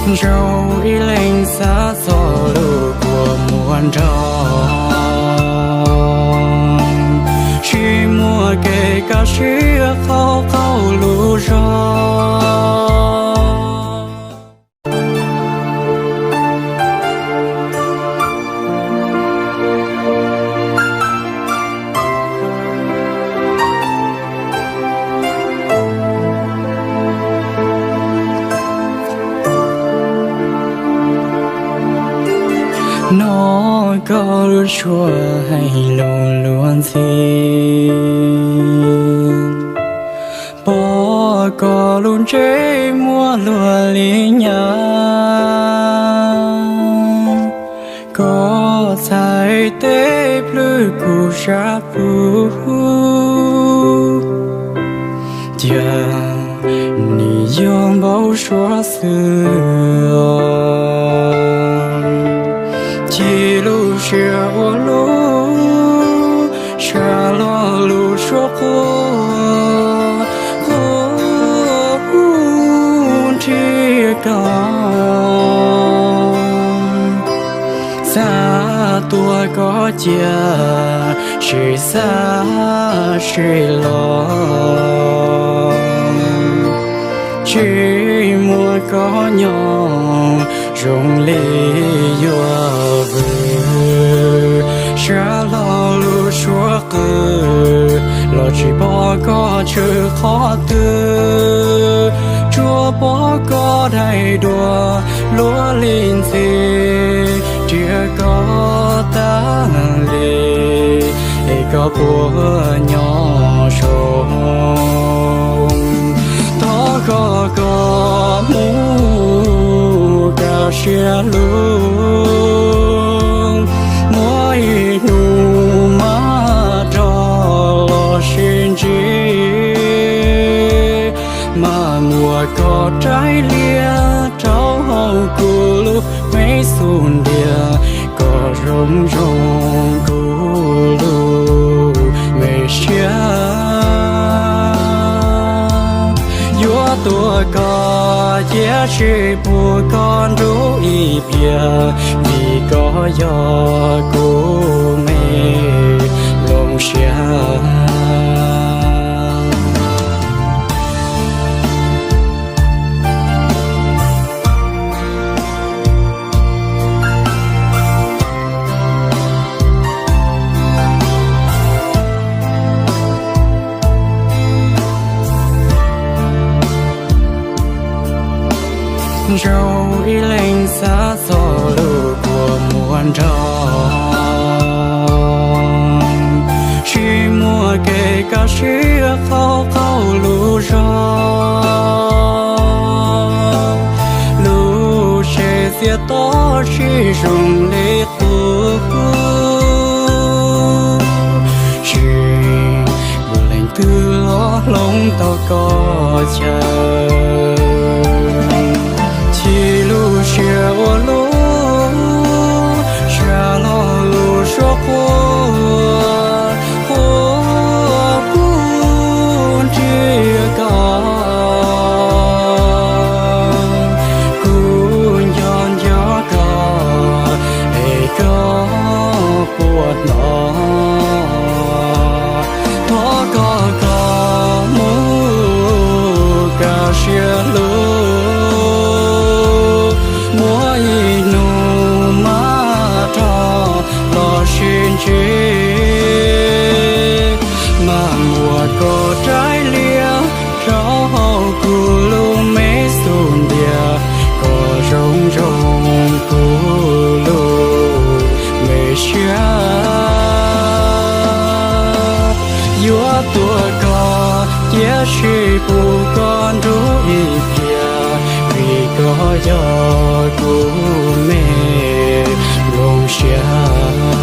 Zoo ib leeg xav txog lub kua muag nrog, tsis muaj kev kaj siab qhov qaug lub zog. Hnov koj lub suab hais lus luag ntxhi, pom koj lub ntsej muag luag li nyab. Koj txhais tes plhws kuv sab plhu, cia nim yog npau suav xwb os. Ci lub siab ua lub sab lo lus suab quaj quaj nrhiav koj. Xav tuav koj cia, sim xav sim los, tsis muaj koj nyob zoo li yuav vwm. Sab lo lus suab qw los tsis pom koj tshwm qhov twg, tsuas pom koj daim duab luag li ntxhi, nrhiav koj tag li es koj puas nyob zoo. Thov koj koj mus kaj siab lug, muaj ib hnub mam rov los sib ntsib, mam muab koj raws li rau hauv kuv lub me xub ntiag, kom zoo zoo kuv lub me siab. Yuav tuav koj cia sim pub koj nrug ib pliag, vim koj yog kuv me lub siab. Zoo ib leeg xav txog lub kua muag nrog, tsis muaj kev kaj siab qhov qaug lub zog. Lub tsev txias to tsis zoo li qub, tsis muaj leej twg los hloov tau koj chaw. Ci lub siab ua lub sab lo lus suab quaj quaj nrhiav koj. Kuv nco nco koj es koj puas hnov. Thov koj koj mus kaj siab lug, muaj ib hnub mam rov los sib ntsib, mam muab koj raws li rau hauv kuv lub me xub ntiag, kom zoo zoo kuv lub me siab. Yuav tuav koj cia sim pub koj nrug ib pliag, vim koj yog kuv me lub siab.